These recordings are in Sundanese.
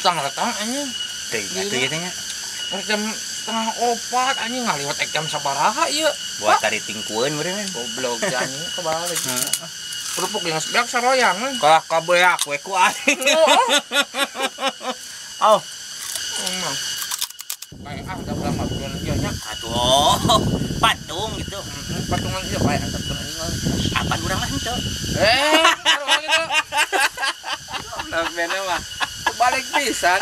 Datang-datang anjing. Teuing atuh ieu teh nya. Rek jam 3:30 anjing ngaliwat ek jam sabaraha ieu. Buat tari tingkueun meureun. Goblok anjing kebalik. Kerupuk geus beak saroyang. Kalah kabeak we ku aing. Oh. Kayak ah udah lama bulan ieu nya. Atuh, patung gitu. Patungan ieu bae antepkeun anjing. Apaan urang mah henteu? Gitu. Goblok bene mah. Kebalik pisan.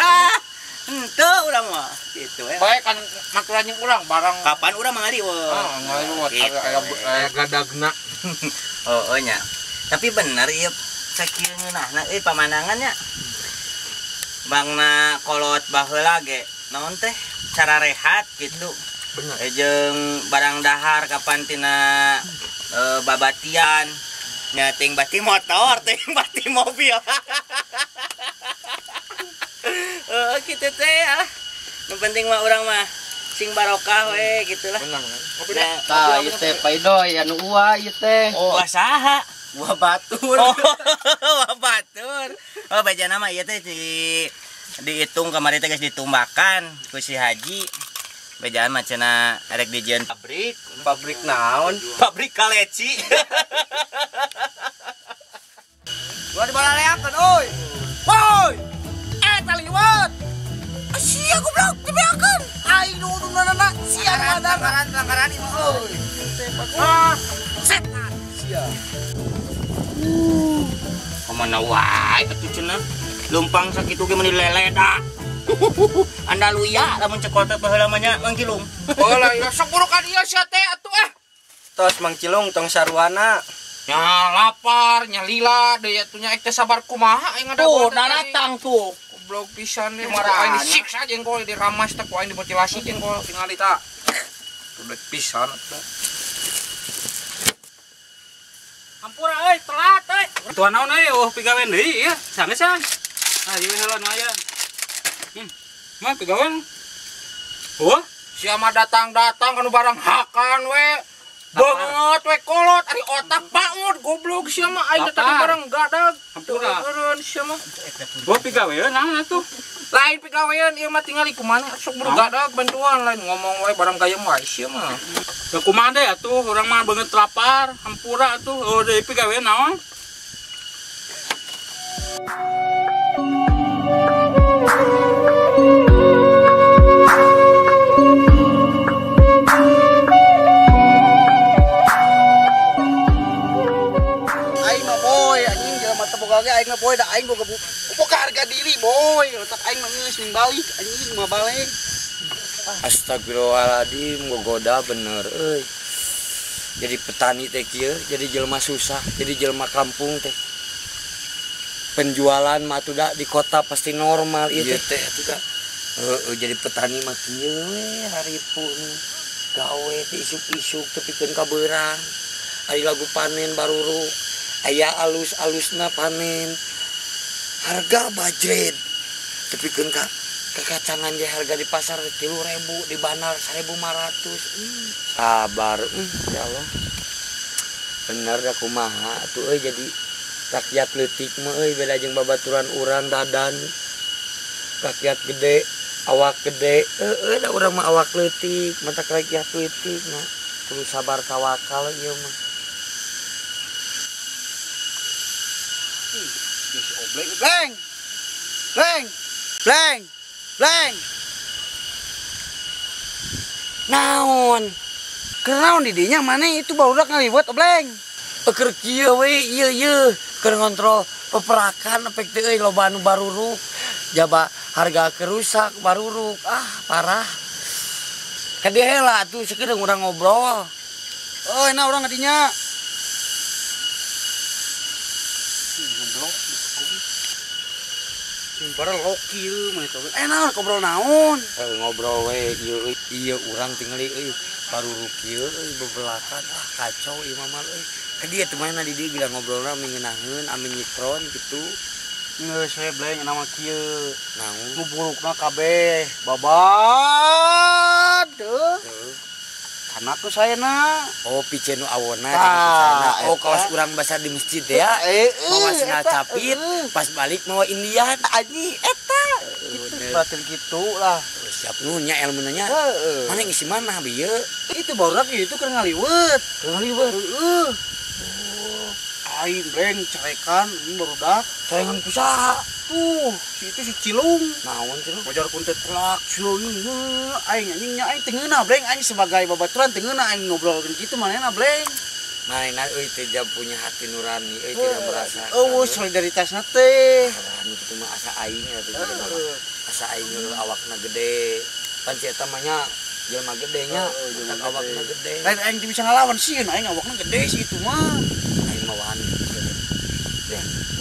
Henteu urang mah. Gitu we. Bae kan maturan jeung urang barang. Kapan urang mah ngaliwet? Ah, ngaliwet aya gadagna. Oh, nya. Tapi bener ieu sakieu ngeunahna euy pamandangannya. Bangna kolot baheula ge naon teh cara rehat gitu. Bener. Jeung barang dahar kapan tina babatian nya ting bati motor, ting bati mobil. Kitu teh ah. Nu penting mah urang mah sing barokah we gitulah. Bener. Tah ieu teh paidoy anu uwa ieu teh. Oh, saha? Wah batur. Oh, wah batur. Oh, bejana mah ieu teh dihitung kamari teh geus ditumbakan ku si Haji. Bejaan mah cenah erek dijieun pabrik. Pabrik naon? Pabrik kaleci. Gua dibalaleakeun euy. Woi. Taliwat. Sia goblok dibeakeun. Aing nu udunana sia langgaran ieu euy. Ah, setan sia. Kemana wae atuh cenah leumpang sakitu ge meuni leleda. Andaluya lamun cek kolot baheula mah nya Mang Cilung. Baheula ieu sok burukan ieu sia teh atuh ah. Tos Mang Cilung tong saruana. Nya lapar, nya lila deui atuh nya ek teh sabar kumaha aing ngadagoan. Tuh, daratang tuh. Goblok pisan deh. Aing disiksa jengkol diramas teh ku aing dimutilasi jengkol tingali ta. Goblok pisan atuh. Hampura euy, telat euy. Tuan naon euy, eueuh pigawean deui ieu. Sanesan. Ah, ieu heula nu aya. Mah pigawean. Heuh, sia mah datang-datang kanu barang hakan we. Banget we kolot ari otak paut goblok sia mah aing teh barang gadag. Hampura. Eureun sia mah. Gua pigawean naon atuh? Lain pigawean ieu mah tingali kumaha sok bergadag bantuan lain ngomong we barang gayem wae sia mah. Ya kumaha deui atuh urang mah beungeut lapar, hampura atuh. Oh deui pigawean naon? Aing mah boy anjing jelema teu boga ge aing mah boy da aing boga boga harga diri boy. Otak aing mah geus ning balik anjing mah balik. Astagfirullahaladzim, gogoda bener euy. Jadi petani teh kieu, jadi jelema susah, jadi jelema kampung teh. Penjualan mah atuh da di kota pasti normal ieu teh atuh da. Heeh, jadi petani mah kieu we haripun. Gawe teh isuk-isuk tepikeun ka beurang. Ari lagu panen baruruk, aya alus-alusna panen. Harga bajret. Tepikeun ka kekacangan ge harga di pasar 3.000, di bandar 1.500. Sabar, ya Allah. Bener da kumaha atuh euy jadi rakyat leutik mah euy beda jeung babaturan urang dadan. Rakyat gede, awak gede, heueuh da urang mah awak leutik, matak rakyat leutik nah. Kudu sabar tawakal ieu mah. Geus obleng, bleng. Bleng. Bleng. Bleng. Naon? Kenaon di dinya maneh itu barudak ngaliwet obleng. Keur kieu we ieu ieu keur ngontrol peperakan efek teh euy loba anu baruruk. Jaba harga kerusak baruruk ah parah. Ka dieu heula atuh sakedeung urang ngobrol. Oh, enak urang ka dinya. Simbar loki ieu mah eta. Naon ngobrol naon? Ngobrol we ieu ieu urang tingali euy baruruk ieu euy bebelakan ah kacau ieu mah euy. Ka dieu teh mana di dieu gila ngobrolna ngeunaheun ame nyikron kitu. Geus we bleng nama kieu. Naon? Nu burukna kabeh babad teu. Karena ku saena. Oh, pice nu awona cenah. Oh, kawas urang basa di masjid ya. Mawa sendal capit, pas balik mawa Indian. Anjing eta. Batin kitu lah. Siap nuhun nya ilmuna nya. Heeh. Mana ngisi mana bieu? Itu barudak itu keur ngaliwet. Keur ngaliwet. Heeh. Aing breng carekan ini barudak. Sarengan ku saha? Tuh, si itu si Cilung. Naon Cilung? Wajar kun teh telak Cilung. Aing anjing nya aing teu ngeunah breng aing sebagai babaturan teu ngeunah aing ngobrol gitu manehna breng. Manehna euy tidak punya hati nurani, euy tidak merasa. Eueuh solidaritasna teh. Anu kitu mah asa aing atuh asa aing awakna gede. Pan si eta mah nya jelema gede nya, awakna gede. Lain aing teu bisa ngalawan sieun aing awakna gede si itu mah. Aing mah wani.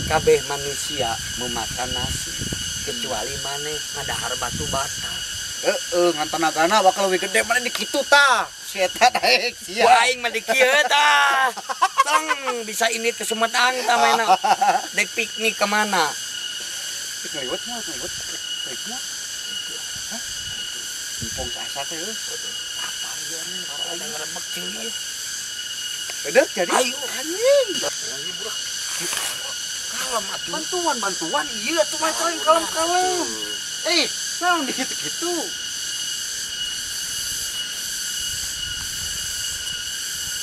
Kabeh manusia memakan nasi kecuali maneh ngadahar batu bata. Heeh, ngan tenagana bakal leuwih gede maneh di kitu tah. Si eta daek sia. Wah aing mah di kieu tah. Tong bisa ini ke Sumedang tah mainna. Dek piknik ke mana? Ngaliwet mah, ngaliwet. Baik mah. Hah? Mumpung asa teh euy. Apa ieu anjing ada ngerebek ceuli. Bedek jadi. Ayo anjing. Kalem atuh. Bantuan iya atuh mah kalem-kalem. Eh, naon dikitu-kitu.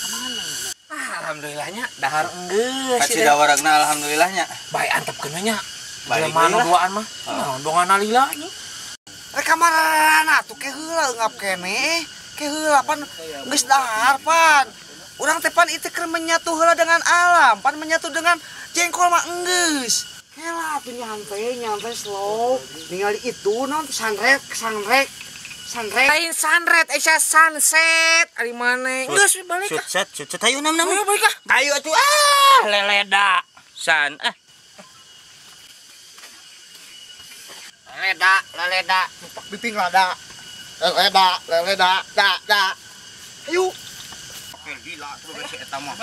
Kemana? Ah, alhamdulillahnya dahar enggeus. Kacida waragna alhamdulillahnya. Bae antepkeun we nya. Balik mana duaan mah. Naon dongan lila anjing. Rek kamarana atuh ke heula eungap keneh. Ke heula pan geus dahar pan. Urang teh pan itu keur menyatu heula dengan alam, pan menyatu dengan jengkol mah enggeus. Helah tuh nyantai slow. Ningali itu non sunret. Sunret. Lain sunret, esa sunset. Ari maneh. Geus balik ah. Sut hayu nam. Ayo balik ah. Hayu atuh ah leleda. San ah. Leleda. Numpak biping lada. Leleda, da da. Ayo. Gila tuh si eta mah.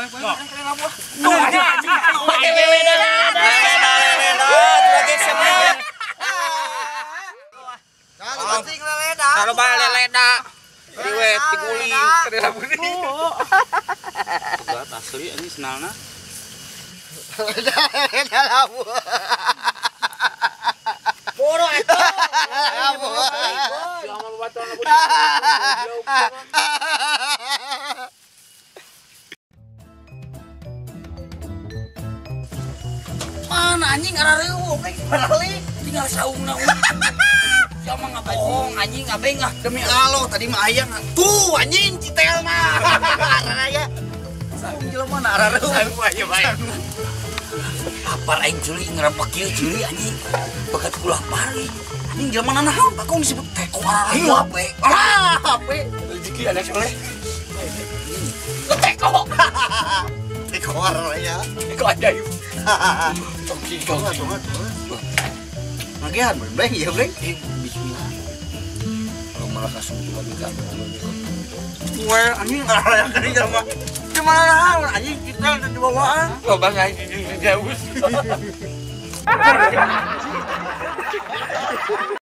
Asli ini senalna. Leleda labu. Boro eta. Mana anjing arareueuh we barali tinggal saungna. Siapa mah ngabohong anjing abeng ah. Demi Allah tadi mah aya tuh anjing citel mah. Araraya. Saung jelema na arareueuh. Saung aya bae. Lapar aing ceuli ngerempek kieu ceuli anjing. Bakat ku lapar euy. Anjing jelema naon bakong disebut teko arareueuh. HP. Ah, HP. Rezeki anak soleh. Teko. Teko araraya. Teko ajaib. Oke, Magihan breng ya breng. Bismillah. Kalau malah kasum juga enggak. Well, anjing araya kali jelema. Gimana naon anjing kita di bawaan. Loba anjing jauh.